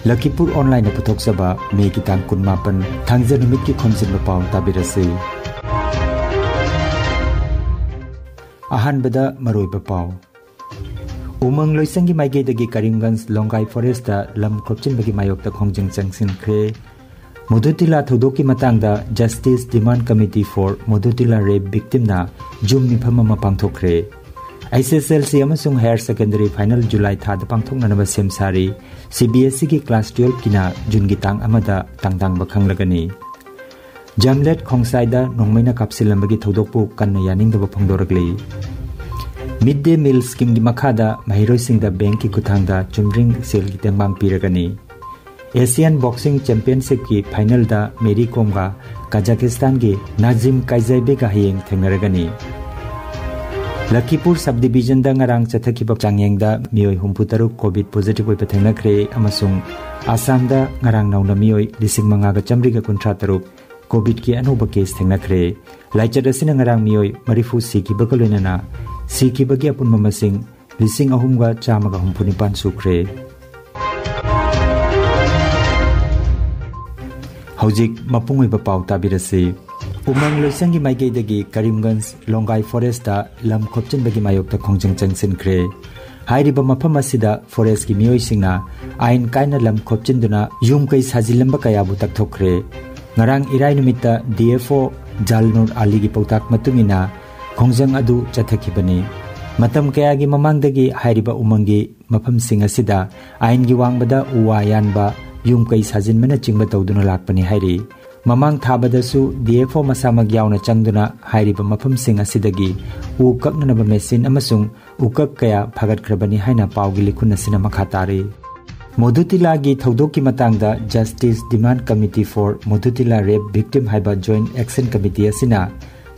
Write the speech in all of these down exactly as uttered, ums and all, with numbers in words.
ꯂꯈꯤꯄꯨꯔ ꯑꯣꯟꯂꯥꯏꯟꯅ ꯄꯨꯊꯣꯛꯆꯕ ꯃꯦꯒꯤ ꯇꯥꯡ ꯀꯨꯟꯃꯥꯄꯟ, ꯊꯥꯡꯖ ꯅꯨꯃꯤꯠꯀꯤ ꯈꯣꯝꯖꯤꯟꯕ ꯄꯥꯎ ꯇꯥꯕꯤꯔꯁꯤ꯫ ꯑꯍꯥꯟꯕꯗ ꯃꯔꯨꯑꯣꯏꯕ ꯄꯥꯎ꯫ ꯎꯃꯪ ꯂꯣꯏꯁꯪꯒꯤ ꯃꯥꯏꯀꯩꯗꯒꯤ ꯀꯔꯤꯝꯒꯟꯖ ꯂꯣꯡꯒꯥꯏ ꯐꯣꯔꯦꯁꯇ ꯂꯝ ꯈꯣꯞꯆꯤꯟꯕꯒꯤ ꯃꯥꯌꯣꯛꯇ ꯈꯣꯡꯖꯪ ꯆꯪꯁꯤꯟꯈ꯭ꯔꯦ꯫ ꯃꯣꯗꯨꯇꯤꯂꯥ ꯊꯧꯗꯣꯛꯀꯤ ꯃꯇꯥꯡꯗ Justice Demand Committee for Modutila Rape Victimꯅ ꯖꯨꯝ ꯃꯤꯐꯝ ꯑꯃ ꯄꯥꯡꯊꯣꯛꯈ꯭ꯔꯦ꯫ ꯑꯩꯆ ꯑꯦꯁ ꯑꯦꯜ ꯁꯤ ꯑꯃꯁꯨꯡ ꯍꯥꯌꯔ ꯁꯦꯀꯦꯟꯗꯔꯤ ꯐꯥꯏꯅꯦꯜ ꯖꯨꯂꯥꯏ ꯊꯥꯗ ꯄꯥꯡꯊꯣꯛꯅꯅꯕ ꯁꯦꯝ ꯁꯥꯔꯤ꯫ ꯁꯤ ꯕꯤ ꯑꯦꯁ ꯏꯒꯤ ꯀ꯭ꯂꯥꯁ ꯇꯨꯌꯦꯜꯐꯀꯤꯅ ꯖꯨꯟꯒꯤ ꯇꯥꯡ ꯑꯃꯗ ꯇꯥꯡꯗꯥꯡꯕ ꯈꯪꯂꯒꯅꯤ꯫ ꯖꯥꯝꯂꯦꯠ ꯈꯣꯡꯁꯥꯏꯗ ꯅꯣꯡꯃꯩꯅ ꯀꯥꯞꯁꯤꯜꯂꯝꯕꯒꯤ ꯊꯧꯗꯣꯛꯄꯨ ꯀꯟꯅ ꯌꯥꯅꯤꯡꯗꯕ ꯐꯣꯡꯗꯣꯔꯛꯂꯤ꯫ ꯃꯤꯗ ꯗꯦ ꯃꯤꯜ ꯁ꯭ꯀꯤꯝꯒꯤ ꯃꯈꯥꯗ ꯃꯍꯩꯔꯣꯏꯁꯤꯡꯗ ꯕꯦꯡꯛꯀꯤ ꯈꯨꯠꯊꯥꯡꯗ ꯆꯨꯝꯗ꯭ꯔꯤꯡ ꯁꯦꯜꯒꯤ ꯇꯦꯡꯕꯥꯡ ꯄꯤꯔꯒꯅꯤ꯫ ꯑꯦꯁꯤꯌꯥꯟ ꯕꯣꯛꯁꯤꯡ ꯆꯦꯝꯄꯤꯌꯟꯁꯤꯞꯀꯤ ꯐꯥꯏꯅꯦꯜꯗ ꯃꯦꯔꯤ ꯀꯣꯝꯒ ꯀꯥꯖꯥꯈꯤꯁꯇꯥꯟꯒꯤ ꯅꯥꯖꯤꯝ ꯀꯥꯏꯖꯥꯏꯕꯦꯒ ꯍꯌꯦꯡ ꯊꯦꯡꯅꯔꯒꯅꯤ꯫ ꯂꯈꯤꯄꯨꯔ ꯁꯕ ꯗꯤꯕꯤꯖꯟꯗ ꯉꯔꯥꯡ ꯆꯠꯊꯈꯤꯕ ꯆꯥꯡꯌꯦꯡꯗ ꯃꯤꯑꯣꯏ ꯍꯨꯝꯐꯨ ꯇꯔꯨꯛ ꯀꯣꯚꯤꯗ ꯄꯣꯖꯤꯇꯤꯚ ꯑꯣꯏꯕ ꯊꯦꯡꯅꯈ꯭ꯔꯦ ꯑꯃꯁꯨꯡ ꯑꯁꯥꯝꯗ ꯉꯔꯥꯡ ꯅꯧꯅ ꯃꯤꯑꯣꯏ ꯂꯤꯁꯤꯡ ꯃꯉꯥꯒ ꯆꯥꯃꯔꯤꯒ ꯀꯨꯟꯊ꯭ꯔꯥ ꯇꯔꯨꯛ ꯀꯣꯚꯤꯗꯀꯤ ꯑꯅꯧꯕ ꯀꯦꯁ ꯊꯦꯡꯅꯈ꯭ꯔꯦ꯫ ꯂꯥꯏꯆꯠ ꯑꯁꯤꯅ ꯉꯔꯥꯡ ꯃꯤꯑꯣꯏ ꯃꯔꯤꯐꯨ ꯁꯤꯈꯤꯕꯒ ꯂꯣꯏꯅꯅ ꯁꯤꯈꯤꯕꯒꯤ ꯑꯄꯨꯟꯕ ꯃꯁꯤꯡ ꯂꯤꯁꯤꯡ ꯑꯍꯨꯝꯒ ꯆꯥꯝꯃꯒ ꯍꯨꯝꯐꯨ ꯅꯤꯄꯥꯟ ꯁꯨꯈ꯭ꯔꯦ꯫ ꯍꯧꯖꯤꯛ ꯃꯄꯨꯡ ꯑꯣꯏꯕ ꯄꯥꯎ ꯇꯥꯕꯤꯔꯁꯤ꯫ ꯎꯃꯪ ꯂꯣꯏꯁꯪꯒꯤ ꯃꯥꯏꯀꯩꯗꯒꯤ ꯀꯔꯤꯝꯒꯟꯖ ꯂꯣꯡꯒꯥꯏ ꯐꯣꯔꯦꯁꯇ ꯂꯝ ꯈꯣꯞꯆꯤꯟꯕꯒꯤ ꯃꯥꯌꯣꯛꯇ ꯈꯣꯡꯖꯪ ꯆꯪꯁꯤꯟꯈ꯭ꯔꯦ꯫ ꯍꯥꯏꯔꯤꯕ ꯃꯐꯝ ꯑꯁꯤꯗ ꯐꯣꯔꯦꯁꯀꯤ ꯃꯤꯑꯣꯏꯁꯤꯡꯅ ꯑꯥꯏꯟ ꯀꯥꯏꯅ ꯂꯝ ꯈꯣꯞꯆꯤꯟꯗꯨꯅ ꯌꯨꯝ ꯀꯩ ꯁꯥꯖꯤꯜꯂꯝꯕ ꯀꯌꯥꯕꯨ ꯇꯛꯊꯣꯛꯈ꯭ꯔꯦ꯫ ꯉꯔꯥꯡ ꯏꯔꯥꯏ ꯅꯨꯃꯤꯠꯇ ꯗꯤ ꯑꯦꯐ ꯑꯣ ꯖꯥꯜꯅꯨꯔ ꯑꯂꯤꯒꯤ ꯄꯥꯎꯇꯥꯛ ꯃꯇꯨꯡ ꯏꯟꯅ ꯈꯣꯡꯖꯪ ꯑꯗꯨ ꯆꯠꯊꯈꯤꯕꯅꯤ꯫ ꯃꯇꯝ ꯀꯌꯥꯒꯤ ꯃꯃꯥꯡꯗꯒꯤ ꯍꯥꯏꯔꯤꯕ ꯎꯃꯪꯒꯤ ꯃꯐꯝꯁꯤꯡ ꯑꯁꯤꯗ ꯑꯥꯏꯟꯒꯤ ꯋꯥꯡꯃꯗ ꯎ ꯋꯥ ꯌꯥꯟꯕ, ꯌꯨꯝ ꯀꯩ ꯁꯥꯖꯤꯟꯕꯅꯆꯤꯡꯕ ꯇꯧꯗꯨꯅ ꯂꯥꯛꯄꯅꯤ ꯍꯥꯏꯔꯤ꯫ ꯃꯃꯥꯡ ꯊꯥꯕꯗꯁꯨ ꯗꯤ ꯑꯦꯐ ꯑꯣ ꯃꯁꯥꯃꯛ ꯌꯥꯎꯅ ꯆꯪꯗꯨꯅ ꯍꯥꯏꯔꯤꯕ ꯃꯐꯝꯁꯤꯡ ꯑꯁꯤꯗꯒꯤ ꯎ ꯀꯛꯅꯅꯕ ꯃꯦꯆꯤꯟ ꯑꯃꯁꯨꯡ ꯎꯀꯛ ꯀꯌꯥ ꯐꯥꯒꯠꯈ꯭ꯔꯕꯅꯤ ꯍꯥꯏꯅ ꯄꯥꯎꯒꯤ ꯂꯤꯈꯨꯟ ꯑꯁꯤꯅ ꯃꯈꯥ ꯇꯥꯔꯤ꯫ ꯃꯣꯗꯨꯇꯤꯂꯥꯒꯤ ꯊꯧꯗꯣꯛꯀꯤ ꯃꯇꯥꯡꯗ Justice Demand Committee for Modutila Rape Victim ꯍꯥꯏꯕ ꯖꯣꯏꯟꯠ ꯑꯦꯛꯁꯟ ꯀꯃꯤꯇꯤ ꯑꯁꯤꯅ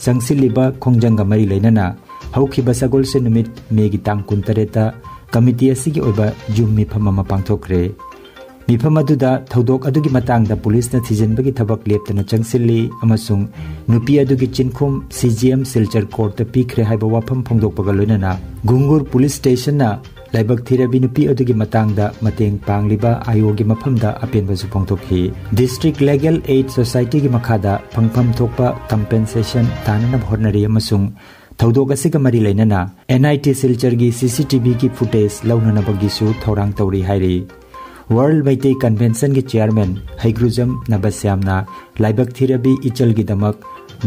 ꯆꯪꯁꯤꯜꯂꯤꯕ ꯈꯣꯡꯖꯪꯒ ꯃꯔꯤ ꯂꯩꯅꯅ ꯍꯧꯈꯤꯕ ꯁꯒꯣꯜꯁꯦꯟ ꯅꯨꯃꯤꯠ ꯃꯦꯒꯤ ꯇꯥꯡ ꯀꯨꯟꯇꯔꯦꯠꯇ ꯀꯃꯤꯇꯤ ꯑꯁꯤꯒꯤ ꯑꯣꯏꯕ ꯖꯨꯝ ꯃꯤꯐꯝ ꯑꯃ ꯄꯥꯡꯊꯣꯛꯈ꯭ꯔꯦ꯫ ꯃꯤꯐꯝ ꯑꯗꯨꯗ ꯊꯧꯗꯣꯛ ꯑꯗꯨꯒꯤ ꯃꯇꯥꯡꯗ ꯄꯨꯂꯤꯁꯅ ꯊꯤꯖꯤꯟꯕꯒꯤ ꯊꯕꯛ ꯂꯦꯞꯇꯅ ꯆꯪꯁꯤꯜꯂꯤ ꯑꯃꯁꯨꯡ ꯅꯨꯄꯤ ꯑꯗꯨꯒꯤ ꯆꯤꯟꯈꯨꯝ ꯁꯤ ꯖꯤ ꯑꯦꯝ ꯁꯤꯜꯆꯔ ꯀꯣꯔꯠꯇ ꯄꯤꯈ꯭ꯔꯦ ꯍꯥꯏꯕ ꯋꯥꯐꯝ ꯐꯣꯡꯗꯣꯛꯄꯒ ꯂꯣꯏꯅꯅ ꯒꯨꯡꯒꯨꯔ ꯄꯨꯂꯤꯁ ꯁ꯭ꯇꯦꯁꯟꯅ ꯂꯥꯏꯕꯛ ꯊꯤꯔꯕꯤ ꯅꯨꯄꯤ ꯑꯗꯨꯒꯤ ꯃꯇꯥꯡꯗ ꯃꯇꯦꯡ ꯄꯥꯡꯂꯤꯕ ꯑꯥꯏ ꯑꯣꯒꯤ ꯃꯐꯝꯗ ꯑꯄꯦꯟꯕꯁꯨ ꯐꯣꯡꯗꯣꯛꯈꯤ꯫ District Legal Aid Societyꯒꯤ ꯃꯈꯥꯗ ꯐꯪꯐꯝ ꯊꯣꯛꯄ compensation ꯇꯥꯅꯅꯕ ꯍꯣꯠꯅꯔꯤ ꯑꯃꯁꯨꯡ ꯊꯧꯗꯣꯛ ꯑꯁꯤꯒ ꯃꯔꯤ ꯂꯩꯅꯅ NIT ꯁꯤꯜꯆꯔꯒꯤ CCTVꯒꯤ footage ꯂꯧꯅꯅꯕꯒꯤꯁꯨ ꯊꯧꯔꯥꯡ ꯇꯧꯔꯤ ꯍꯥꯏꯔꯤ꯫ World ꯃꯩꯇꯩ Conventionꯒꯤ chairman ꯍꯩꯒ꯭ꯔꯨꯖꯝ ꯅꯕꯁ꯭ꯌꯥꯝꯅ ꯂꯥꯏꯕꯛ ꯊꯤꯔꯕꯤ ꯏꯆꯜꯒꯤꯗꯃꯛ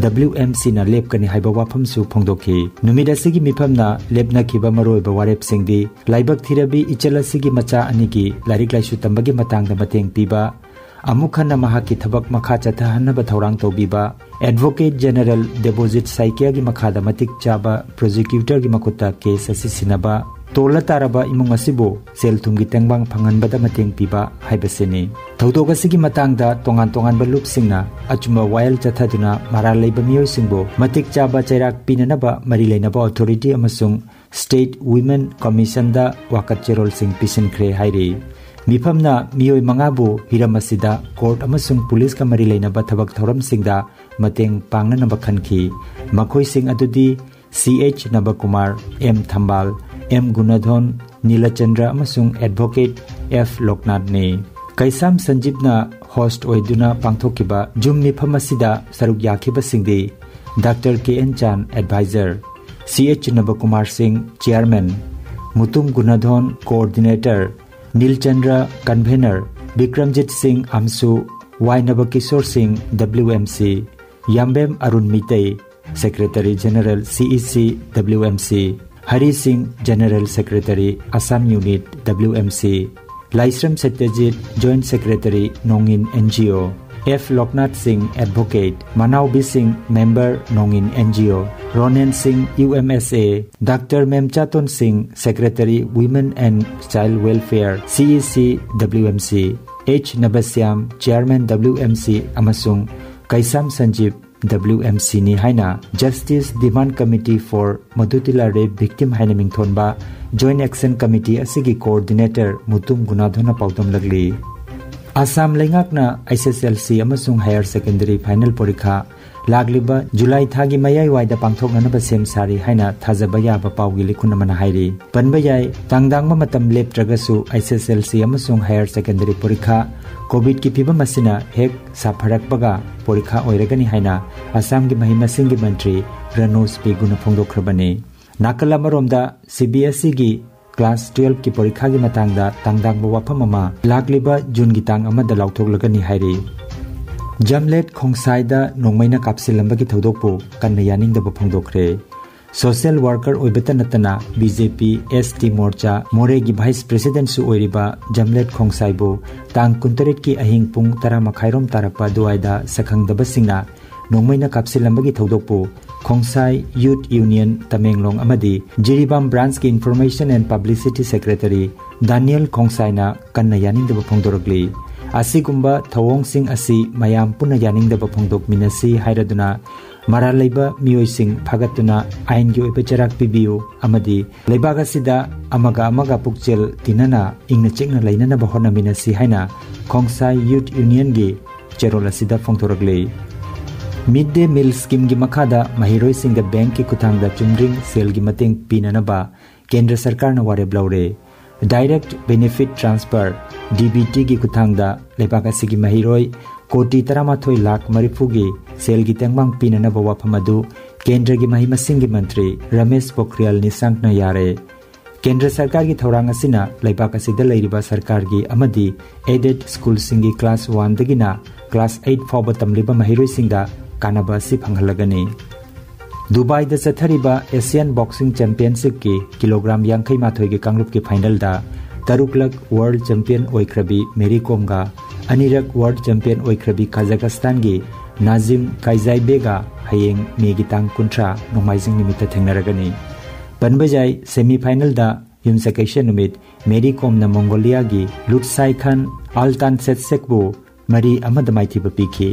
WMCꯅ ꯂꯦꯞꯀꯅꯤ ꯍꯥꯏꯕ ꯋꯥꯐꯝꯁꯨ ꯐꯣꯡꯗꯣꯛꯈꯤ꯫ ꯅꯨꯃꯤꯠ ꯑꯁꯤꯒꯤ ꯃꯤꯐꯝꯅ ꯂꯦꯞꯅꯈꯤꯕ ꯃꯔꯨꯑꯣꯏꯕ ꯋꯥꯔꯦꯞꯁꯤꯡꯗꯤ ꯂꯥꯏꯕꯛ ꯊꯤꯔꯕꯤ ꯏꯆꯜ ꯑꯁꯤꯒꯤ ꯃꯆꯥ ꯑꯅꯤꯒꯤ ꯂꯥꯏꯔꯤꯛ ꯂꯥꯏꯁꯨ ꯇꯝꯕꯒꯤ ꯃꯇꯥꯡꯗ ꯃꯇꯦꯡ ꯄꯤꯕ, ꯑꯃꯨꯛ ꯍꯟꯅ ꯃꯍꯥꯛꯀꯤ ꯊꯕꯛ ꯃꯈꯥ ꯆꯠꯊꯍꯟꯅꯕ ꯊꯧꯔꯥꯡ ꯇꯧꯕꯤꯕ, Advocate General ꯗꯦꯕꯣꯖꯤꯠ ꯁꯥꯏꯀꯤꯌꯥꯒꯤ ꯃꯈꯥꯗ ꯃꯇꯤꯛ ꯆꯥꯕ prosecutorꯒꯤ ꯃꯈꯨꯠꯇ case ꯑꯁꯤ ꯁꯤꯟꯅꯕ, ꯇꯣꯜꯂ ꯇꯥꯔꯕ ꯏꯃꯨꯡ ꯑꯁꯤꯕꯨ ꯁꯦꯜ ꯊꯨꯝꯒꯤ ꯇꯦꯡꯕꯥꯡ ꯐꯪꯍꯟꯕꯗ ꯃꯇꯦꯡ ꯄꯤꯕ ꯍꯥꯏꯕꯁꯤꯅꯤ꯫ ꯊꯧꯗꯣꯛ ꯑꯁꯤꯒꯤ ꯃꯇꯥꯡꯗ ꯇꯣꯉꯥꯟ ꯇꯣꯉꯥꯟꯕ ꯂꯨꯞꯁꯤꯡꯅ ꯑꯆꯨꯝꯕ ꯋꯥꯌꯦꯜ ꯆꯠꯊꯗꯨꯅ ꯃꯔꯥꯜ ꯂꯩꯕ ꯃꯤꯑꯣꯏꯁꯤꯡꯕꯨ ꯃꯇꯤꯛ ꯆꯥꯕ ꯆꯩꯔꯥꯛ ꯄꯤꯅꯅꯕ ꯃꯔꯤ ꯂꯩꯅꯕ authority ꯑꯃꯁꯨꯡ State Women Commissionꯗ ꯋꯥꯀꯠ ꯆꯦꯔꯣꯜꯁꯤꯡ ꯄꯤꯁꯤꯟꯈ꯭ꯔꯦ ꯍꯥꯏꯔꯤ꯫ ꯃꯤꯐꯝꯅ ꯃꯤꯑꯣꯏ ꯃꯉꯥꯕꯨ ꯍꯤꯔꯝ ꯑꯁꯤꯗ court ꯑꯃꯁꯨꯡ ꯄꯨꯂꯤꯁꯀ ꯃꯔꯤ ꯂꯩꯅꯕ ꯊꯕꯛ ꯊꯧꯔꯝꯁꯤꯡꯗ ꯃꯇꯦꯡ ꯄꯥꯡꯅꯅꯕ ꯈꯟꯈꯤ꯫ ꯃꯈꯣꯏꯁꯤꯡ ꯑꯗꯨꯗꯤ C H ꯅꯕꯀꯨꯃꯥꯔ, M ꯊꯝꯕꯥꯜ, M ꯒꯨꯅꯥꯙꯣꯟ, ꯅꯤꯂꯆꯟꯗ꯭ꯔ ꯑꯃꯁꯨꯡ Advocate F ꯂꯣꯛꯅꯥꯊꯅꯤ꯫ ꯀꯩꯁꯥꯝ ꯁꯟꯖꯤꯞꯅ host ꯑꯣꯏꯗꯨꯅ ꯄꯥꯡꯊꯣꯛꯈꯤꯕ Zoom ꯃꯤꯐꯝ ꯑꯁꯤꯗ ꯁꯔꯨꯛ ꯌꯥꯈꯤꯕꯁꯤꯡꯗꯤ Doctor K N Chan, advisor, C H ꯅꯕꯀꯨꯃꯥꯔ ꯁꯤꯡ, chairman, Mutum ꯒꯨꯅꯥꯙꯣꯟ, coordinator, ꯅꯤꯜꯆꯟꯗ꯭ꯔ, convener, Bikramjit ꯁꯤꯡ ꯑꯝꯁꯨ, ꯋꯥꯏ ꯅꯕꯀꯤꯁꯣꯔ ꯁꯤꯡ, WMC, ꯌꯥꯝꯕꯦꯝ Arun Meitei, Secretary General, CEC, WMC, Harry ꯁꯤꯡ, General Secretary, Assam Unit, WMC, ꯂꯥꯏꯁ꯭ꯔꯝ ꯁꯇ꯭ꯌꯖꯤꯠ, Joint Secretary, ꯅꯣꯡꯏꯟ NGO, F ꯂꯣꯛꯅꯥꯊ ꯁꯤꯡ, Advocate, ꯃꯅꯥꯎꯕꯤ ꯁꯤꯡ, Member, ꯅꯣꯡꯏꯟ NGO, ꯔꯣꯅꯦꯟ ꯁꯤꯡ, UMSA, Doctor ꯃꯦꯝꯆꯥꯇꯣꯟ ꯁꯤꯡ, Secretary, Women and Child Welfare, CEC, WMC, H ꯅꯕꯁ꯭ꯌꯥꯝ, Chairman, WMC, ꯑꯃꯁꯨꯡ ꯀꯩꯁꯥꯝ ꯁꯟꯖꯤꯞ, WMCꯅꯤ ꯍꯥꯏꯅ Justice Demand Committee for Madhutila Rape Victim ꯍꯥꯏꯅ ꯃꯤꯡꯊꯣꯟꯕ Joint Action Committee ꯑꯁꯤꯒꯤ coordinator Mutum ꯒꯨꯅꯥꯙꯣꯟꯅ ꯄꯥꯎꯗꯝꯂꯛꯂꯤ꯫ Assam ꯂꯩꯉꯥꯛꯅ HSLC ꯑꯃꯁꯨꯡ higher secondary final ꯄꯔꯤꯈꯥ ꯂꯥꯛꯂꯤꯕ ꯖꯨꯂꯥꯏ ꯊꯥꯒꯤ ꯃꯌꯥꯏꯋꯥꯏꯗ ꯄꯥꯡꯊꯣꯛꯅꯅꯕ ꯁꯦꯝ ꯁꯥꯔꯤ ꯍꯥꯏꯅ ꯊꯥꯖꯕ ꯌꯥꯕ ꯄꯥꯎꯒꯤ ꯂꯤꯈꯨꯟ ꯑꯃꯅ ꯍꯥꯏꯔꯤ꯫ ꯄꯟꯕ ꯌꯥꯏ, ꯇꯥꯡꯗꯥꯡꯕ ꯃꯇꯝ ꯂꯦꯞꯇ꯭ꯔꯒꯁꯨ H S L C ꯑꯃꯁꯨꯡ higher secondary ꯄꯣꯔꯤꯈꯥ ꯀꯣꯚꯤꯗꯀꯤ ꯐꯤꯕꯝ ꯑꯁꯤꯅ ꯍꯦꯛ ꯁꯥꯐꯔꯛꯄꯒ ꯄꯣꯔꯤꯈꯥ ꯑꯣꯏꯔꯒꯅꯤ ꯍꯥꯏꯅ ꯑꯁꯥꯝꯒꯤ ꯃꯍꯩ ꯃꯁꯤꯡꯒꯤ ꯃꯟꯇ꯭ꯔꯤ ꯔꯅꯣꯖ ꯄꯦꯒꯨꯅ ꯐꯣꯡꯗꯣꯛꯈ꯭ꯔꯕꯅꯤ꯫ ꯅꯥꯀꯜ ꯑꯃꯔꯣꯝꯗ, C B S Eꯒꯤ class twelveꯀꯤ ꯄꯣꯔꯤꯈꯥꯒꯤ ꯃꯇꯥꯡꯗ ꯇꯥꯡꯗꯥꯡꯕ ꯋꯥꯐꯝ ꯑꯃ ꯂꯥꯛꯂꯤꯕ ꯖꯨꯟꯒꯤ ꯇꯥꯡ ꯑꯃꯗ ꯂꯥꯎꯊꯣꯛꯂꯒꯅꯤ ꯍꯥꯏꯔꯤ꯫ ꯖꯝꯂꯦꯠ ꯈꯣꯡꯁꯥꯏꯗ ꯅꯣꯡꯃꯩꯅ ꯀꯥꯞꯁꯤꯜꯂꯝꯕꯒꯤ ꯊꯧꯗꯣꯛꯄꯨ ꯀꯟꯅ ꯌꯥꯅꯤꯡꯗꯕ ꯐꯣꯡꯗꯣꯛꯈ꯭ꯔꯦ꯫ Social worker ꯑꯣꯏꯕꯇ ꯅꯠꯇꯅ B J P S T ꯃꯣꯔꯆꯥ ꯃꯣꯔꯦꯒꯤ vice presidentꯁꯨ ꯑꯣꯏꯔꯤꯕ ꯖꯝꯂꯦꯠ ꯈꯣꯡꯁꯥꯏꯕꯨ ꯇꯥꯡ ꯀꯨꯟꯇꯔꯦꯠꯀꯤ ꯑꯍꯤꯡ ꯄꯨꯡ ꯇꯔꯥ ꯃꯈꯥꯏꯔꯣꯝ ꯇꯥꯔꯛꯄ ꯑꯗꯨꯋꯥꯏꯗ ꯁꯛꯈꯪꯗꯕꯁꯤꯡꯅ ꯅꯣꯡꯃꯩꯅ ꯀꯥꯞꯁꯤꯜꯂꯝꯕꯒꯤ ꯊꯧꯗꯣꯛꯄꯨ ꯈꯣꯡꯁꯥꯏ Youth Union ꯇꯃꯦꯡꯂꯣꯡ ꯑꯃꯗꯤ ꯖꯤꯔꯤꯕꯥꯝ branchꯀꯤ Information and Publicity Secretary Daniel ꯈꯣꯡꯁꯥꯏꯅ ꯀꯟꯅ ꯌꯥꯅꯤꯡꯗꯕ ꯐꯣꯡꯗꯣꯔꯛꯂꯤ꯫ ꯑꯁꯤꯒꯨꯝꯕ ꯊꯧꯑꯣꯡꯁꯤꯡ ꯑꯁꯤ ꯃꯌꯥꯝ ꯄꯨꯟꯅ ꯌꯥꯅꯤꯡꯗꯕ ꯐꯣꯡꯗꯣꯛꯃꯤꯟꯅꯁꯤ ꯍꯥꯏꯔꯗꯨꯅ ꯃꯔꯥꯜ ꯂꯩꯕ ꯃꯤꯑꯣꯏꯁꯤꯡ ꯐꯥꯒꯠꯇꯨꯅ ꯑꯥꯏꯟꯒꯤ ꯑꯣꯏꯕ ꯆꯩꯔꯥꯛ ꯄꯤꯕꯤꯌꯨ ꯑꯃꯗꯤ ꯂꯩꯕꯥꯛ ꯑꯁꯤꯗ ꯑꯃꯒ ꯑꯃꯒ ꯄꯨꯛꯆꯦꯜ ꯇꯤꯟꯅꯅ ꯏꯪꯅ ꯆꯤꯛꯅ ꯂꯩꯅꯅꯕ ꯍꯣꯠꯅꯃꯤꯟꯅꯁꯤ ꯍꯥꯏꯅ ꯈꯣꯡꯁꯥꯏ Youth Unionꯒꯤ ꯆꯦꯔꯣꯜ ꯑꯁꯤꯗ ꯐꯣꯡꯗꯣꯔꯛꯂꯤ꯫ Mid Day Meal Schemeꯒꯤ ꯃꯈꯥꯗ ꯃꯍꯩꯔꯣꯏꯁꯤꯡꯗ bankꯀꯤ ꯈꯨꯠꯊꯥꯡꯗ ꯆꯨꯝꯗ꯭ꯔꯤꯡ ꯁꯦꯜꯒꯤ ꯃꯇꯦꯡ ꯄꯤꯅꯅꯕ ꯀꯦꯟꯗ꯭ꯔ ꯁꯔꯀꯥꯔꯅ ꯋꯥꯔꯦꯞ ꯂꯧꯔꯦ꯫ Direct Benefit Transfer, D B Tꯒꯤ ꯈꯨꯠꯊꯥꯡꯗ ꯂꯩꯕꯥꯛ ꯑꯁꯤꯒꯤ ꯃꯍꯩꯔꯣꯏ ꯀꯣꯇꯤ ꯇꯔꯥꯃꯥꯊꯣꯏ ꯂꯥꯈ ꯃꯔꯤꯐꯨꯒꯤ ꯁꯦꯜꯒꯤ ꯇꯦꯡꯕꯥꯡ ꯄꯤꯅꯅꯕ ꯋꯥꯐꯝ ꯑꯗꯨ ꯀꯦꯟꯗ꯭ꯔꯒꯤ ꯃꯍꯩ ꯃꯁꯤꯡꯒꯤ ꯃꯟꯇ꯭ꯔꯤ ꯔꯃꯦꯁ ꯄꯣꯈ꯭ꯔꯤꯌꯥꯜ ꯅꯤꯁꯥꯡꯛꯅ ꯌꯥꯔꯦ꯫ ꯀꯦꯟꯗ꯭ꯔ ꯁꯔꯀꯥꯔꯒꯤ ꯊꯧꯔꯥꯡ ꯑꯁꯤꯅ ꯂꯩꯕꯥꯛ ꯑꯁꯤꯗ ꯂꯩꯔꯤꯕ ꯁꯔꯀꯥꯔꯒꯤ ꯑꯃꯗꯤ aided schoolꯁꯤꯡꯒꯤ class oneꯗꯒꯤꯅ class eight ꯐꯥꯎꯕ ꯇꯝꯂꯤꯕ ꯃꯍꯩꯔꯣꯏꯁꯤꯡꯗ ꯀꯥꯟꯅꯕ ꯑꯁꯤ ꯐꯪꯍꯜꯂꯒꯅꯤ꯫ ꯗꯨꯕꯥꯏꯗ ꯆꯠꯊꯔꯤꯕ Asian Boxing Championshipꯀꯤ ꯀꯤꯂꯣꯒ꯭ꯔꯥꯝ ꯌꯥꯡꯈꯩ ꯃꯥꯊꯣꯏꯒꯤ ꯀꯥꯡꯂꯨꯞꯀꯤ finalꯗ ꯇꯔꯨꯛꯂꯛ world champion ꯑꯣꯏꯈ꯭ꯔꯕꯤ ꯃꯦꯔꯤ ꯀꯣꯝꯒ ꯑꯅꯤꯔꯛ world champion ꯑꯣꯏꯈ꯭ꯔꯕꯤ ꯀꯥꯖꯥꯈꯁꯇꯥꯟꯒꯤ ꯅꯥꯖꯤꯝ ꯀꯥꯏꯖꯥꯏꯕꯦꯒ ꯍꯌꯦꯡ ꯃꯦꯒꯤ ꯇꯥꯡ ꯀꯨꯟꯊ꯭ꯔꯥ ꯅꯣꯡꯃꯥꯏꯖꯤꯡ ꯅꯨꯃꯤꯠꯇ ꯊꯦꯡꯅꯔꯒꯅꯤ꯫ ꯄꯟꯕ ꯌꯥꯏ, semi finalꯗ ꯌꯨꯝꯁꯀꯩꯁ ꯅꯨꯃꯤꯠ ꯃꯦꯔꯤ ꯀꯣꯝꯅ ꯃꯣꯡꯒꯣꯂꯤꯌꯥꯒꯤ ꯂꯨꯠꯁꯥꯏ ꯈꯥꯟ ꯑꯜꯇꯥꯟ ꯁꯦꯠꯁꯦꯛꯕꯨ ꯃꯔꯤ ꯑꯃꯗ ꯃꯥꯏꯊꯤꯕ ꯄꯤꯈꯤ꯫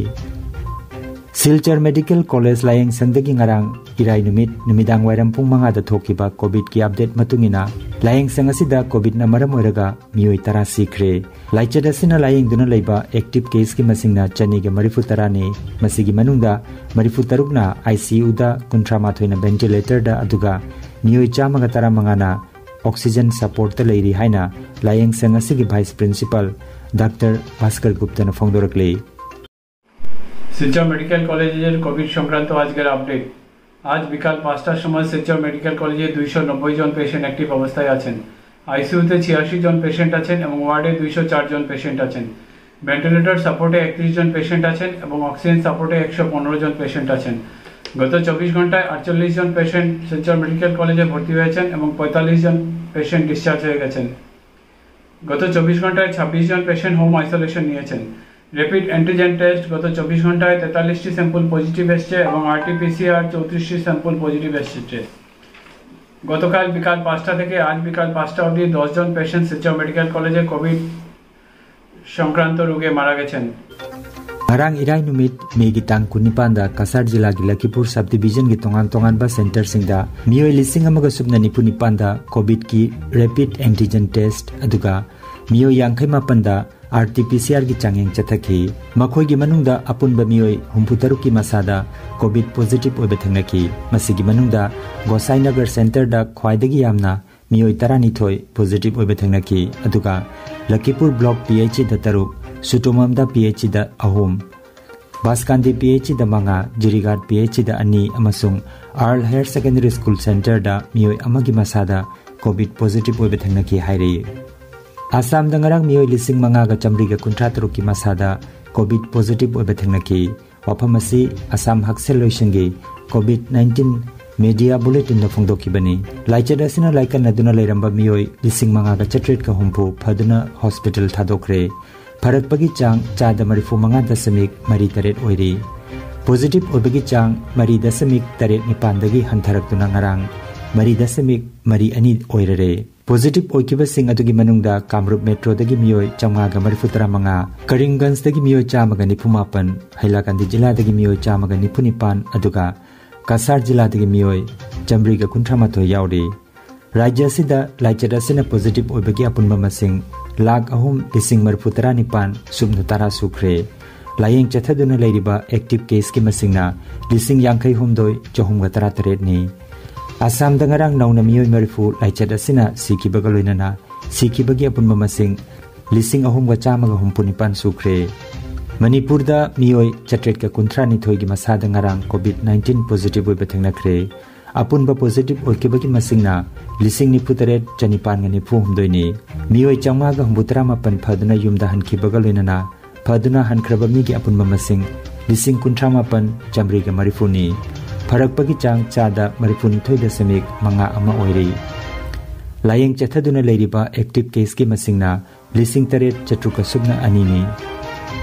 ꯁꯤꯜꯆꯔ ꯃꯦꯗꯤꯀꯦꯜ ꯀꯣꯂꯦꯖ ꯂꯥꯌꯦꯡꯁꯪꯗꯒꯤ ꯉꯔꯥꯡ ꯏꯔꯥꯏ ꯅꯨꯃꯤꯠ ꯅꯨꯃꯤꯗꯥꯡ ꯋꯥꯏꯔꯝ ꯄꯨꯡ ꯃꯉꯥꯗ ꯊꯣꯛꯈꯤꯕ ꯀꯣꯚꯤꯗꯀꯤ ꯑꯞꯗꯦꯠ ꯃꯇꯨꯡ ꯏꯟꯅ, ꯂꯥꯌꯦꯡꯁꯪ ꯑꯁꯤꯗ ꯀꯣꯚꯤꯗꯅ ꯃꯔꯝ ꯑꯣꯏꯔꯒ ꯃꯤꯑꯣꯏ ꯇꯔꯥ ꯁꯤꯈ꯭ꯔꯦ꯫ ꯂꯥꯏꯆꯠ ꯑꯁꯤꯅ ꯂꯥꯌꯦꯡꯗꯨꯅ ꯂꯩꯕ ꯑꯦꯛꯇꯤꯚ ꯀꯦꯁꯀꯤ ꯃꯁꯤꯡꯅ ꯆꯅꯤꯒ ꯃꯔꯤꯐꯨ ꯇꯔꯥꯅꯤ꯫ ꯃꯁꯤꯒꯤ ꯃꯅꯨꯡꯗ ꯃꯔꯤꯐꯨ ꯇꯔꯨꯛꯅ ICUꯗ, ꯀꯨꯟꯊ꯭ꯔꯥ ꯃꯥꯊꯣꯏꯅ ꯚꯦꯟꯇꯤꯂꯦꯇꯔꯗ, ꯑꯗꯨꯒ ꯃꯤꯑꯣꯏ ꯆꯥꯝꯃꯒ ꯇꯔꯥꯃꯉꯥꯅ ꯑꯣꯛꯁꯤꯖꯟ ꯁꯄꯣꯔꯠꯇ ꯂꯩꯔꯤ ꯍꯥꯏꯅ ꯂꯥꯌꯦꯡꯁꯪ ꯑꯁꯤꯒꯤ ꯚꯥꯏꯁ ꯄ꯭ꯔꯤꯟꯁꯤꯄꯥꯜ ꯗꯥꯛꯇꯔ ꯚꯥꯁꯀꯔ ꯒꯨꯞꯇꯅ ꯐꯣꯡꯗꯣꯔꯛꯂꯤ꯫ শিলচৰ মেডিকেল কলেজের কোভিড সংক্রান্ত আজকের আপডেট। আজ বিকাল পাঁচটার সময় শিলচর মেডিকেল কলেজে দুইশো নব্বই জন পেশেন্ট অ্যাক্টিভ অবস্থায় আছেন। আইসিইউতে ছিয়াশি জন পেশেন্ট আছেন এবং ওয়ার্ডে দুইশো চার জন পেশেন্ট আছেন। ভেন্টিলেটর সাপোর্টে একত্রিশ জন পেশেন্ট আছেন এবং অক্সিজেন সাপোর্টে একশো পনেরো জন পেশেন্ট আছেন। গত চব্বিশ ঘন্টায় আটচল্লিশ জন পেশেন্ট শিলচর মেডিকেল কলেজে ভর্তি হয়েছেন এবং পঁয়তাল্লিশ জন পেশেন্ট ডিসচার্জ হয়ে গেছেন। গত চব্বিশ ঘন্টায় ছাব্বিশ জন পেশেন্ট হোম আইসোলেশন নিয়েছেন। র্যাপিড অ্যান্টিজেন টেস্ট গত চব্বিশ ঘন্টায় তেতাল্লিশটি স্যাম্পল পজিটিভ এসছে এবং আরটিপিসিআর চৌত্রিশটি স্যাম্পল পজিটিভ এসেছে। গতকাল বিকাল পাঁচটা থেকে আজ বিকাল পাঁচটা অবধি দশ জন পেশেন্ট শিলচর মেডিকেল কলেজে কোভিড সংক্রান্ত রোগে মারা গেছেন। ꯉꯔꯥꯡ ꯏꯔꯥꯏ ꯅꯨꯃꯤꯠ ꯃꯦꯒꯤ ꯇꯥꯡ ꯀꯨꯟꯅꯤꯄꯥꯟꯗ ꯀꯁꯥꯔ ꯖꯤꯂꯥꯒꯤ ꯂꯈꯤꯄꯨꯔ ꯁꯕ ꯗꯤꯕꯤꯖꯟꯒꯤ ꯇꯣꯉꯥꯟ ꯇꯣꯉꯥꯟꯕ ꯁꯦꯟꯇꯔꯁꯤꯡꯗ ꯃꯤꯑꯣꯏ ꯂꯤꯁꯤꯡ ꯑꯃꯒ ꯁꯨꯞꯅ ꯅꯤꯐꯨ ꯅꯤꯄꯥꯟꯗ ꯀꯣꯚꯤꯗꯀꯤ ꯔꯦꯄꯤꯗ ꯑꯦꯟꯇꯤꯖꯦꯟ ꯇꯦꯁ, ꯑꯗꯨꯒ ꯃꯤꯑꯣꯏ ꯌꯥꯡꯈꯩ ꯃꯥꯄꯟꯗ RT-PCRꯒꯤ ꯆꯥꯡꯌꯦꯡ ꯆꯠꯊꯈꯤ꯫ ꯃꯈꯣꯏꯒꯤ ꯃꯅꯨꯡꯗ ꯑꯄꯨꯟꯕ ꯃꯤꯑꯣꯏ ꯍꯨꯝꯐꯨ ꯇꯔꯨꯛꯀꯤ ꯃꯁꯥꯗ ꯀꯣꯚꯤꯗ ꯄꯣꯖꯤꯇꯤꯚ ꯑꯣꯏꯕ ꯊꯦꯡꯅꯈꯤ꯫ ꯃꯁꯤꯒꯤ ꯃꯅꯨꯡꯗ ꯒꯣꯁꯥꯏꯅꯒꯔ ꯁꯦꯟꯇꯔꯗ ꯈ꯭ꯋꯥꯏꯗꯒꯤ ꯌꯥꯝꯅ ꯃꯤꯑꯣꯏ ꯇꯔꯥꯅꯤꯊꯣꯏ ꯄꯣꯖꯤꯇꯤꯚ ꯑꯣꯏꯕ ꯊꯦꯡꯅꯈꯤ꯫ ꯑꯗꯨꯒ ꯂꯈꯤꯄꯨꯔ ꯕ꯭ꯂꯣꯛ PHCꯗ ꯇꯔꯨꯛ, ꯁꯨꯇꯣꯃꯝꯗ PHCꯗ ꯑꯍꯨꯝ, ꯕꯥꯁꯀꯥꯟꯗꯤ PHCꯗ ꯃꯉꯥ, ꯖꯤꯔꯤꯒꯥꯠ PHCꯗ ꯑꯅꯤ ꯑꯃꯁꯨꯡ ꯑꯥꯔꯜ ꯍꯥꯌꯔ ꯁꯦꯀꯦꯟꯗꯔꯤ ꯁ꯭ꯀꯨꯜ ꯁꯦꯟꯇꯔꯗ ꯃꯤꯑꯣꯏ ꯑꯃꯒꯤ ꯃꯁꯥꯗ ꯀꯣꯚꯤꯗ ꯄꯣꯖꯤꯇꯤꯚ ꯑꯣꯏꯕ ꯊꯦꯡꯅꯈꯤ ꯍꯥꯏꯔꯤ꯫ ꯑꯁꯥꯝꯗ ꯉꯔꯥꯡ ꯃꯤꯑꯣꯏ ꯂꯤꯁꯤꯡ ꯃꯉꯥꯒ ꯆꯥꯃꯔꯤꯒ ꯀꯨꯟꯊ꯭ꯔꯥ ꯇꯔꯨꯛꯀꯤ ꯃꯁꯥꯗ ꯀꯣꯚꯤꯗ ꯄꯣꯖꯤꯇꯤꯚ ꯑꯣꯏꯕ ꯊꯦꯡꯅꯈꯤ꯫ ꯋꯥꯐꯝ ꯑꯁꯤ ꯑꯁꯥꯝ ꯍꯛꯁꯦꯜ ꯂꯣꯏꯁꯪꯒꯤ ꯀꯣꯚꯤꯗ ꯅꯥꯏꯟꯇꯤꯟ ꯃꯦꯗꯤꯌꯥ ꯕꯨꯂꯦꯇꯤꯟꯗ ꯐꯣꯡꯗꯣꯛꯈꯤꯕꯅꯤ꯫ ꯂꯥꯏꯆꯠ ꯑꯁꯤꯅ ꯂꯥꯏꯀꯠꯅꯗꯨꯅ ꯂꯩꯔꯝꯕ ꯃꯤꯑꯣꯏ ꯂꯤꯁꯤꯡ ꯃꯉꯥꯒ ꯆꯥꯇ꯭ꯔꯦꯠꯀ ꯍꯨꯝꯐꯨ ꯐꯗꯨꯅ ꯍꯣꯁꯄꯤꯇꯥꯜ ꯊꯥꯗꯣꯛꯈ꯭ꯔꯦ꯫ ꯐꯔꯛꯄꯒꯤ ꯆꯥꯡ ꯆꯥꯗ ꯃꯔꯤꯐꯨ ꯃꯉꯥ ꯗꯁꯃꯤꯛ ꯃꯔꯤ ꯇꯔꯦꯠ ꯑꯣꯏꯔꯤ꯫ ꯄꯣꯖꯤꯇꯤꯚ ꯑꯣꯏꯕꯒꯤ ꯆꯥꯡ ꯃꯔꯤ ꯗꯁꯃꯤꯛ ꯇꯔꯦꯠ ꯅꯤꯄꯥꯟꯗꯒꯤ ꯍꯟꯊꯔꯛꯇꯨꯅ ꯉꯔꯥꯡ ꯃꯔꯤ ꯗꯁꯃꯤꯛ ꯃꯔꯤ ꯑꯅꯤ ꯑꯣꯏꯔꯔꯦ꯫ ꯄꯣꯖꯤꯇꯤꯚ ꯑꯣꯏꯈꯤꯕꯁꯤꯡ ꯑꯗꯨꯒꯤ ꯃꯅꯨꯡꯗ ꯀꯥꯃꯔꯨꯞ ꯃꯦꯇ꯭ꯔꯣꯗꯒꯤ ꯃꯤꯑꯣꯏ ꯆꯥꯝꯃꯉꯥꯒ ꯃꯔꯤꯐꯨ ꯇꯔꯥꯃꯉꯥ, ꯀꯔꯤꯝꯒꯟꯖꯗꯒꯤ ꯃꯤꯑꯣꯏ ꯆꯥꯝꯃꯒ ꯅꯤꯐꯨ ꯃꯥꯄꯟ, ꯍꯩꯂꯥꯀꯥꯟꯗꯤ ꯖꯤꯂꯥꯗꯒꯤ ꯃꯤꯑꯣꯏ ꯆꯥꯝꯃꯒ ꯅꯤꯐꯨ ꯅꯤꯄꯥꯟ, ꯑꯗꯨꯒ ꯀꯁꯥꯔ ꯖꯤꯂꯥꯗꯒꯤ ꯃꯤꯑꯣꯏ ꯆꯥꯃꯔꯤꯒ ꯀꯨꯟꯊ꯭ꯔꯥ ꯃꯥꯊꯣꯏ ꯌꯥꯎꯔꯤ꯫ ꯔꯥꯖ꯭ꯌ ꯑꯁꯤꯗ ꯂꯥꯏꯆꯠ ꯑꯁꯤꯅ ꯄꯣꯖꯤꯇꯤꯚ ꯑꯣꯏꯕꯒꯤ ꯑꯄꯨꯟꯕ ꯃꯁꯤꯡ ꯂꯥꯈ ꯑꯍꯨꯝ ꯂꯤꯁꯤꯡ ꯃꯔꯤꯐꯨ ꯇꯔꯥ ꯅꯤꯄꯥꯟ ꯁꯨꯞꯅ ꯇꯔꯥ ꯁꯨꯈ꯭ꯔꯦ꯫ ꯂꯥꯌꯦꯡ ꯆꯠꯊꯗꯨꯅ ꯂꯩꯔꯤꯕ ꯑꯦꯛꯇꯤꯚ ꯀꯦꯁꯀꯤ ꯃꯁꯤꯡꯅ ꯂꯤꯁꯤꯡ ꯌꯥꯡꯈꯩ ꯍꯨꯝꯗꯣꯏ ꯆꯍꯨꯝꯒ ꯇꯔꯥ ꯇꯔꯦꯠꯅꯤ꯫ ꯑꯁꯥꯝꯗ ꯉꯔꯥꯡ ꯅꯧꯅ ꯃꯤꯑꯣꯏ ꯃꯔꯤꯐꯨ ꯂꯥꯏꯆꯠ ꯑꯁꯤꯅ ꯁꯤꯈꯤꯕꯒ ꯂꯣꯏꯅꯅ ꯁꯤꯈꯤꯕꯒꯤ ꯑꯄꯨꯟꯕ ꯃꯁꯤꯡ ꯂꯤꯁꯤꯡ ꯑꯍꯨꯝꯒ ꯆꯥꯝꯃꯒ ꯍꯨꯝꯐꯨ ꯅꯤꯄꯥꯟ ꯁꯨꯈ꯭ꯔꯦ꯫ ꯃꯅꯤꯄꯨꯔꯗ ꯃꯤꯑꯣꯏ ꯆꯥꯇ꯭ꯔꯦꯠꯀ ꯀꯨꯟꯊ꯭ꯔꯥ ꯅꯤꯊꯣꯏꯒꯤ ꯃꯁꯥꯗ ꯉꯔꯥꯡ ꯀꯣꯚꯤꯗ ꯅꯥꯏꯟꯇꯤꯟ ꯄꯣꯖꯤꯇꯤꯚ ꯑꯣꯏꯕ ꯊꯦꯡꯅꯈ꯭ꯔꯦ꯫ ꯑꯄꯨꯟꯕ ꯄꯣꯖꯤꯇꯤꯚ ꯑꯣꯏꯈꯤꯕꯒꯤ ꯃꯁꯤꯡꯅ ꯂꯤꯁꯤꯡ ꯅꯤꯐꯨ ꯇꯔꯦꯠ ꯆꯅꯤꯄꯥꯟꯒ ꯅꯤꯐꯨ ꯍꯨꯝꯗꯣꯏꯅꯤ꯫ ꯃꯤꯑꯣꯏ ꯆꯥꯝꯃꯉꯥꯒ ꯍꯨꯝꯐꯨ ꯇꯔꯥ ꯃꯥꯄꯟ ꯐꯗꯨꯅ ꯌꯨꯝꯗ ꯍꯟꯈꯤꯕꯒ ꯂꯣꯏꯅꯅ ꯐꯗꯨꯅ ꯍꯟꯈ꯭ꯔꯕ ꯃꯤꯒꯤ ꯑꯄꯨꯟꯕ ꯃꯁꯤꯡ ꯂꯤꯁꯤꯡ ꯀꯨꯟꯊ꯭ꯔꯥ ꯃꯥꯄꯟ ꯆꯥꯃꯔꯤꯒ ꯃꯔꯤꯐꯨꯅꯤ꯫ ꯐꯔꯛꯄꯒꯤ ꯆꯥꯡ ꯆꯥꯗ ꯃꯔꯤꯐꯨ ꯅꯤꯊꯣꯏ ꯗꯁꯃꯤꯛ ꯃꯉꯥ ꯑꯃ ꯑꯣꯏꯔꯤ꯫ ꯂꯥꯌꯦꯡ ꯆꯠꯊꯗꯨꯅ ꯂꯩꯔꯤꯕ ꯑꯦꯛꯇꯤꯚ ꯀꯦꯁꯀꯤ ꯃꯁꯤꯡꯅ ꯂꯤꯁꯤꯡ ꯇꯔꯦꯠ ꯆꯥꯇ꯭ꯔꯨꯛꯀ ꯁꯨꯞꯅ ꯑꯅꯤꯅꯤ꯫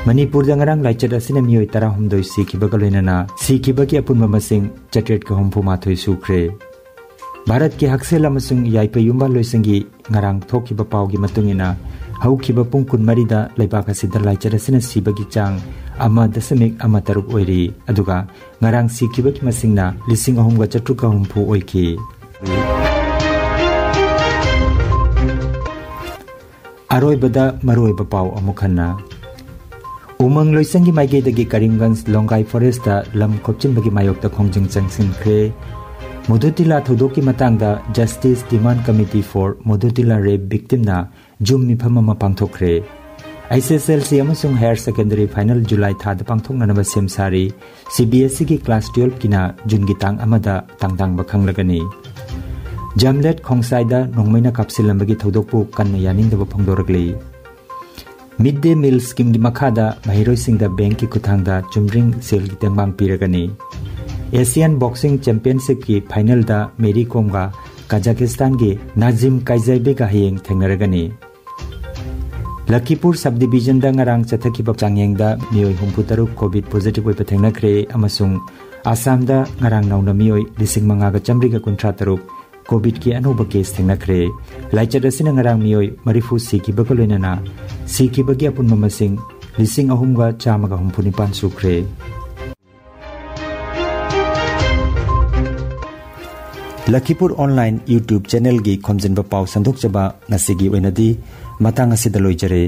ꯃꯅꯤꯄꯨꯔꯗ ꯉꯔꯥꯡ ꯂꯥꯏꯆꯠ ꯑꯁꯤꯅ ꯃꯤꯑꯣꯏ ꯇꯔꯥꯍꯨꯝꯗꯣꯏ ꯁꯤꯈꯤꯕꯒ ꯂꯣꯏꯅꯅ ꯁꯤꯈꯤꯕꯒꯤ ꯑꯄꯨꯟꯕ ꯃꯁꯤꯡ ꯆꯥꯇ꯭ꯔꯦꯠꯀ ꯍꯨꯝꯐꯨ ꯃꯥꯊꯣꯏ ꯁꯨꯈ꯭ꯔꯦ꯫ ꯚꯥꯔꯠꯀꯤ ꯍꯛꯁꯦꯜ ꯑꯃꯁꯨꯡ ꯌꯥꯏꯐ ꯌꯨꯝꯕꯥꯜꯂꯣꯏꯁꯪꯒꯤ ꯉꯔꯥꯡ ꯊꯣꯛꯈꯤꯕ ꯄꯥꯎꯒꯤ ꯃꯇꯨꯡ ꯏꯟꯅ, ꯍꯧꯈꯤꯕ ꯄꯨꯡ ꯀꯨꯟꯃꯔꯤꯗ ꯂꯩꯕꯥꯛ ꯑꯁꯤꯗ ꯂꯥꯏꯆꯠ ꯑꯁꯤꯅ ꯁꯤꯕꯒꯤ ꯆꯥꯡ ꯑꯃ ꯗꯁꯃꯤꯛ ꯑꯃ ꯇꯔꯨꯛ ꯑꯣꯏꯔꯤ, ꯑꯗꯨꯒ ꯉꯔꯥꯡ ꯁꯤꯈꯤꯕꯒꯤ ꯃꯁꯤꯡꯅ ꯂꯤꯁꯤꯡ ꯑꯍꯨꯝꯒ ꯆꯥꯇ꯭ꯔꯨꯛꯀ ꯍꯨꯝꯐꯨ ꯑꯣꯏꯈꯤ꯫ ꯑꯔꯣꯏꯕꯗ ꯃꯔꯨꯑꯣꯏꯕ ꯄꯥꯎ ꯑꯃꯨꯛ ꯍꯟꯅ꯫ ꯎꯃꯪ ꯂꯣꯏꯁꯪꯒꯤ ꯃꯥꯏꯀꯩꯗꯒꯤ ꯀꯔꯤꯝꯒꯟꯖ ꯂꯣꯡꯒꯥꯏ ꯐꯣꯔꯦꯁꯇ ꯂꯝ ꯈꯣꯞꯆꯤꯟꯕꯒꯤ ꯃꯥꯌꯣꯛꯇ ꯈꯣꯡꯖꯪ ꯆꯪꯁꯤꯟꯈ꯭ꯔꯦ꯫ ꯃꯣꯗꯨꯇꯤꯂꯥ ꯊꯧꯗꯣꯛꯀꯤ ꯃꯇꯥꯡꯗ Justice Demand Committee for Modutila Rape Victimꯅ ꯖꯨꯝ ꯃꯤꯐꯝ ꯑꯃ ꯄꯥꯡꯊꯣꯛꯈ꯭ꯔꯦ꯫ ꯑꯩꯆ ꯑꯦꯁ ꯑꯦꯜ ꯁꯤ ꯑꯃꯁꯨꯡ ꯍꯥꯌꯔ ꯁꯦꯀꯦꯟꯗꯔꯤ ꯐꯥꯏꯅꯦꯜ ꯖꯨꯂꯥꯏ ꯊꯥꯗ ꯄꯥꯡꯊꯣꯛꯅꯅꯕ ꯁꯦꯝ ꯁꯥꯔꯤ꯫ ꯁꯤ ꯕꯤ ꯑꯦꯁ ꯏꯒꯤ ꯀ꯭ꯂꯥꯁ ꯇꯨꯌꯦꯜꯐꯀꯤꯅ ꯖꯨꯟꯒꯤ ꯇꯥꯡ ꯑꯃꯗ ꯇꯥꯡꯗꯥꯡꯕ ꯈꯪꯂꯒꯅꯤ꯫ ꯖꯥꯝꯂꯦꯠ ꯈꯣꯡꯁꯥꯏꯗ ꯅꯣꯡꯃꯩꯅ ꯀꯥꯞꯁꯤꯜꯂꯝꯕꯒꯤ ꯊꯧꯗꯣꯛꯄꯨ ꯀꯟꯅ ꯌꯥꯅꯤꯡꯗꯕ ꯐꯣꯡꯗꯣꯔꯛꯂꯤ꯫ ꯃꯤꯗ ꯗꯦ ꯃꯤꯜ ꯁ꯭ꯀꯤꯝꯒꯤ ꯃꯈꯥꯗ ꯃꯍꯩꯔꯣꯏꯁꯤꯡꯗ ꯕꯦꯡꯛꯀꯤ ꯈꯨꯠꯊꯥꯡꯗ ꯆꯨꯝꯗ꯭ꯔꯤꯡ ꯁꯦꯜꯒꯤ ꯇꯦꯡꯕꯥꯡ ꯄꯤꯔꯒꯅꯤ꯫ ꯑꯦꯁꯤꯌꯥꯟ ꯕꯣꯛꯁꯤꯡ ꯆꯦꯝꯄꯤꯌꯟꯁꯤꯞꯀꯤ ꯐꯥꯏꯅꯦꯜꯗ ꯃꯦꯔꯤ ꯀꯣꯝꯒ ꯀꯥꯖꯥꯈꯤꯁꯇꯥꯟꯒꯤ ꯅꯥꯖꯤꯝ ꯀꯥꯏꯖꯥꯏꯕꯦꯒ ꯍꯌꯦꯡ ꯊꯦꯡꯅꯔꯒꯅꯤ꯫ ꯂꯈꯤꯄꯨꯔ ꯁꯕ ꯗꯤꯕꯤꯖꯟꯗ ꯉꯔꯥꯡ ꯆꯠꯊꯈꯤꯕ ꯆꯥꯡꯌꯦꯡꯗ ꯃꯤꯑꯣꯏ ꯍꯨꯝꯐꯨ ꯇꯔꯨꯛ ꯀꯣꯚꯤꯗ ꯄꯣꯖꯤꯇꯤꯚ ꯑꯣꯏꯕ ꯊꯦꯡꯅꯈ꯭ꯔꯦ ꯑꯃꯁꯨꯡ ꯑꯁꯥꯝꯗ ꯉꯔꯥꯡ ꯅꯧꯅ ꯃꯤꯑꯣꯏ ꯂꯤꯁꯤꯡ ꯃꯉꯥꯒ ꯆꯥꯃꯔꯤꯒ ꯀꯨꯟꯊ꯭ꯔꯥ ꯇꯔꯨꯛ ꯀꯣꯚꯤꯗꯀꯤ ꯑꯅꯧꯕ ꯀꯦꯁ ꯊꯦꯡꯅꯈ꯭ꯔꯦ꯫ ꯂꯥꯏꯆꯠ ꯑꯁꯤꯅ ꯉꯔꯥꯡ ꯃꯤꯑꯣꯏ ꯃꯔꯤꯐꯨ ꯁꯤꯈꯤꯕꯒ ꯂꯣꯏꯅꯅ ꯁꯤꯈꯤꯕꯒꯤ ꯑꯄꯨꯟꯕ ꯃꯁꯤꯡ ꯂꯤꯁꯤꯡ ꯑꯍꯨꯝꯒ ꯆꯥꯝꯃꯒ ꯍꯨꯝꯐꯨ ꯅꯤꯄꯥꯟ ꯁꯨꯈ꯭ꯔꯦ꯫ ꯂꯈꯤꯄꯨꯔ ꯑꯣꯟꯂꯥꯏꯟ YouTube ꯆꯦꯅꯦꯜꯒꯤ ꯈꯣꯝꯖꯤꯟꯕ ꯄꯥꯎ ꯁꯟꯗꯣꯛꯆꯕ ꯉꯁꯤꯒꯤ ꯑꯣꯏꯅꯗꯤ ꯃꯇꯥꯡ ꯑꯁꯤꯗ ꯂꯣꯏꯖꯔꯦ꯫